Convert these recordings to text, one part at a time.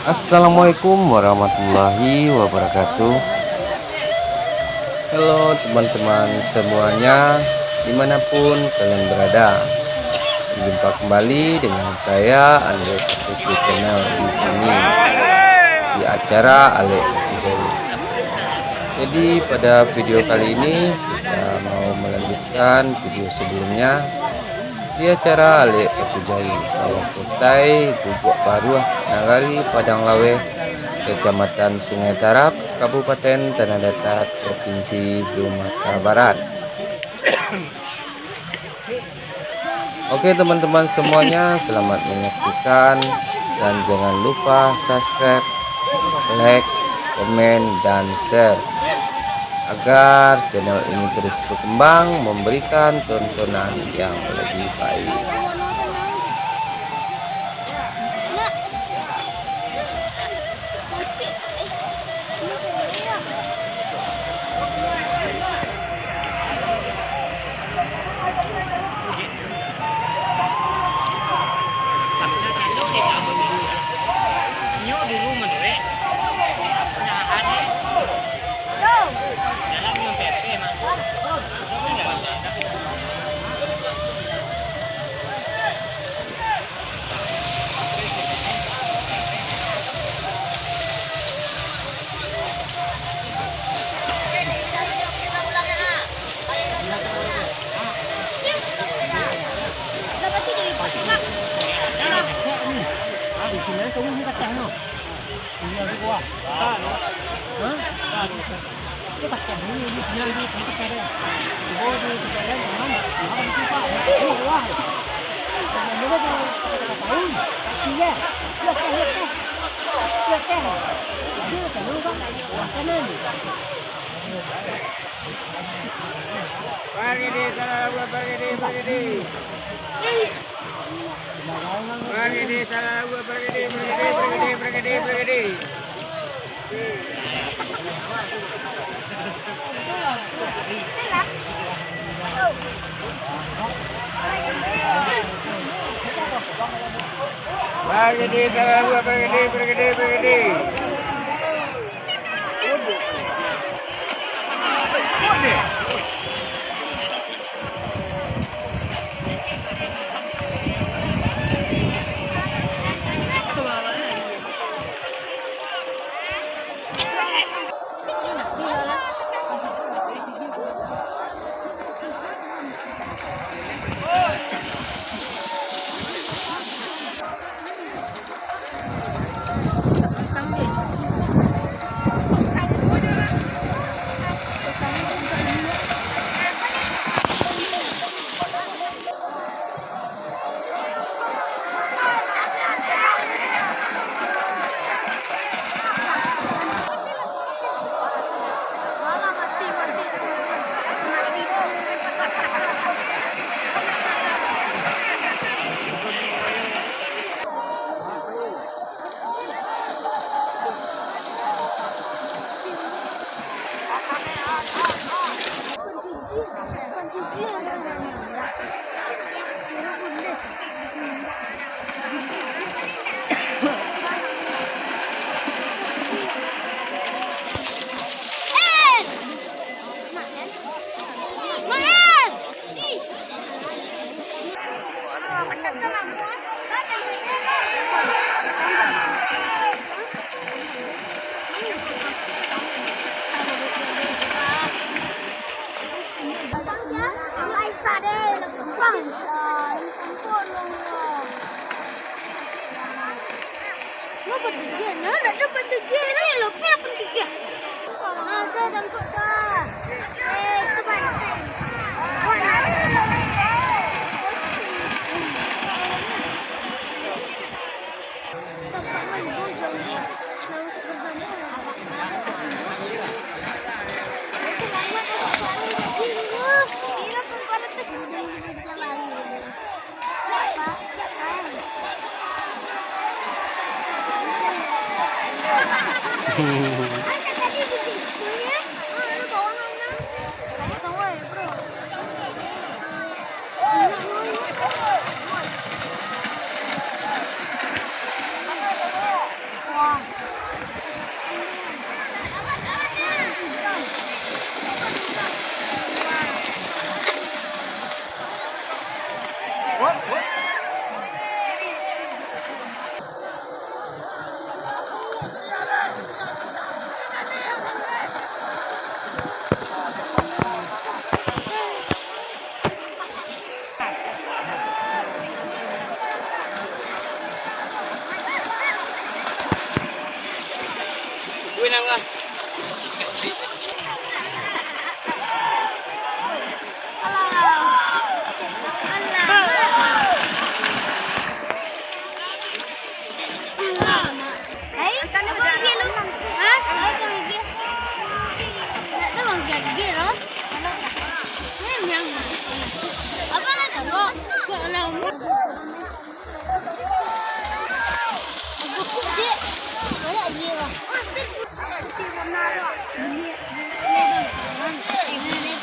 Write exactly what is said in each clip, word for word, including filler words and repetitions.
Assalamualaikum warahmatullahi wabarakatuh. Halo teman-teman semuanya, dimanapun kalian berada, jumpa kembali dengan saya, Alek Putu Channel, di sini, di acara Alek Putu Channel. Jadi, pada video kali ini, kita mau melanjutkan video sebelumnya di acara Alek Patujai, Sawah Kutai, Guguak Baruah, Nagari Padang Laweh, Kecamatan Sungai Tarab, Kabupaten Tanah Datar, Provinsi Sumatera Barat. Oke teman-teman semuanya, selamat menyaksikan dan jangan lupa subscribe, like, komen, dan share agar channel ini terus berkembang memberikan tontonan yang lebih baik. Parkedi, salah dua, parkedi, parkedi. Parkedi, salah dua, parkedi, parkedi, parkedi, parkedi, parkedi. Parkedi, salah dua, parkedi, parkedi, parkedi.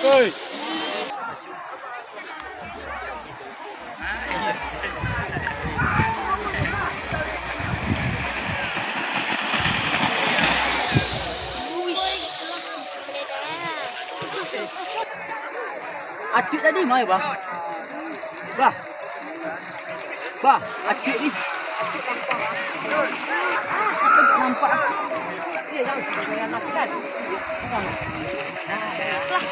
Oi. Acik tadi mai, Bah. Bah. Bah, acik ni. Acik nampak. Dia yang, yang nak kan. Nah, dah.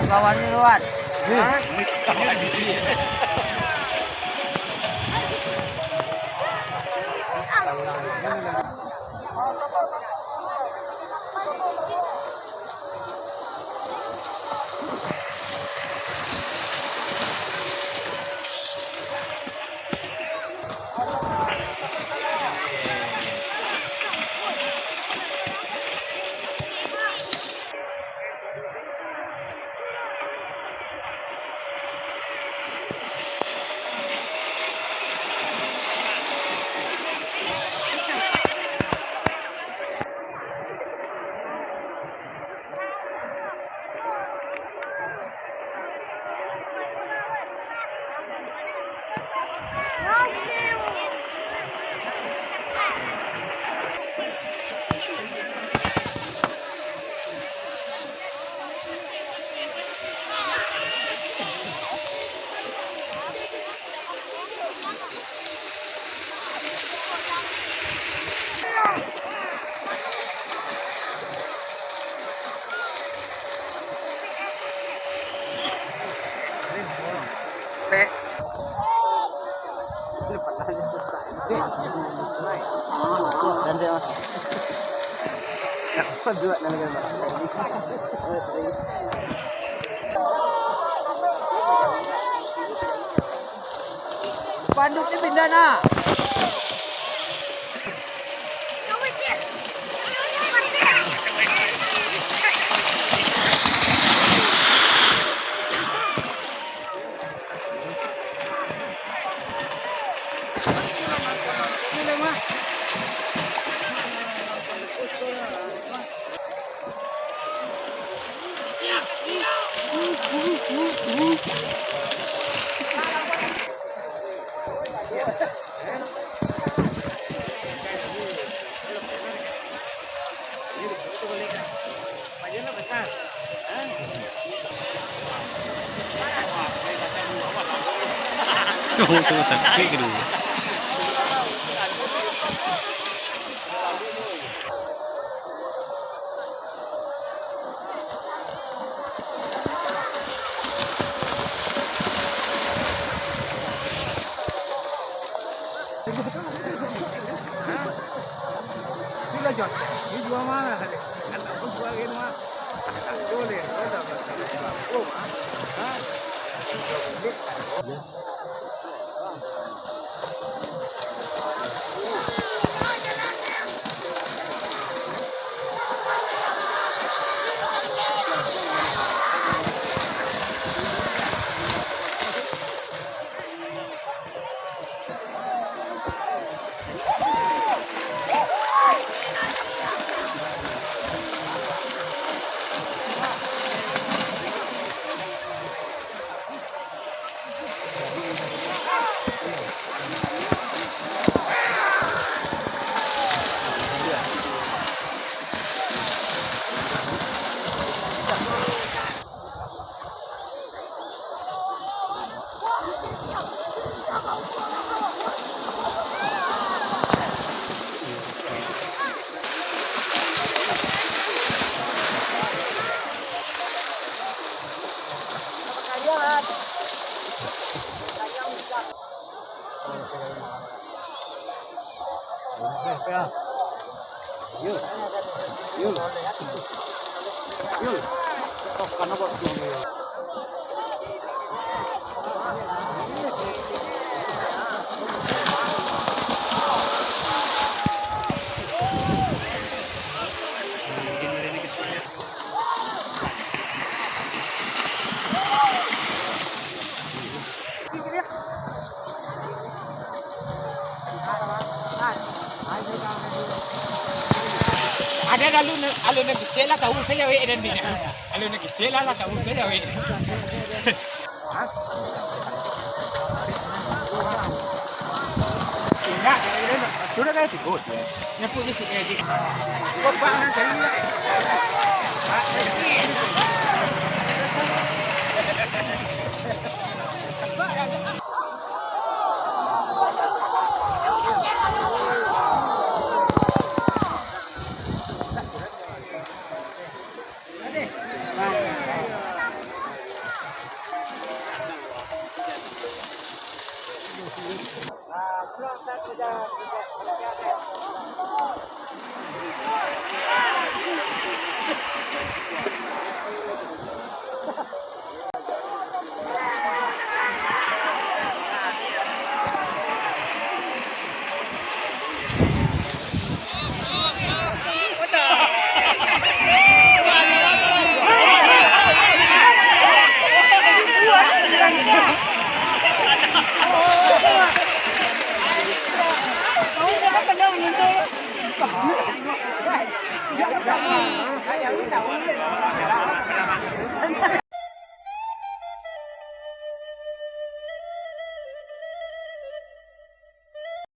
Lawan ni, lawan. Panduk ni pindah, nak. Oh, tu taktik tu. Sila, Jon. Ni jua manga tadi? Kan tak jua lagi mah. Tak jua lagi. Oh, tak, tak, tak, tak. Oh, ah. Ha? Ada lalu, lalu nan kecil lah tahu sajo wek dan dia. Lalu nan kecil lah, lah tahu sajo wek. Indak, sudah kan cukup. Nyapu je sikit. Kau bang nan tadi lah.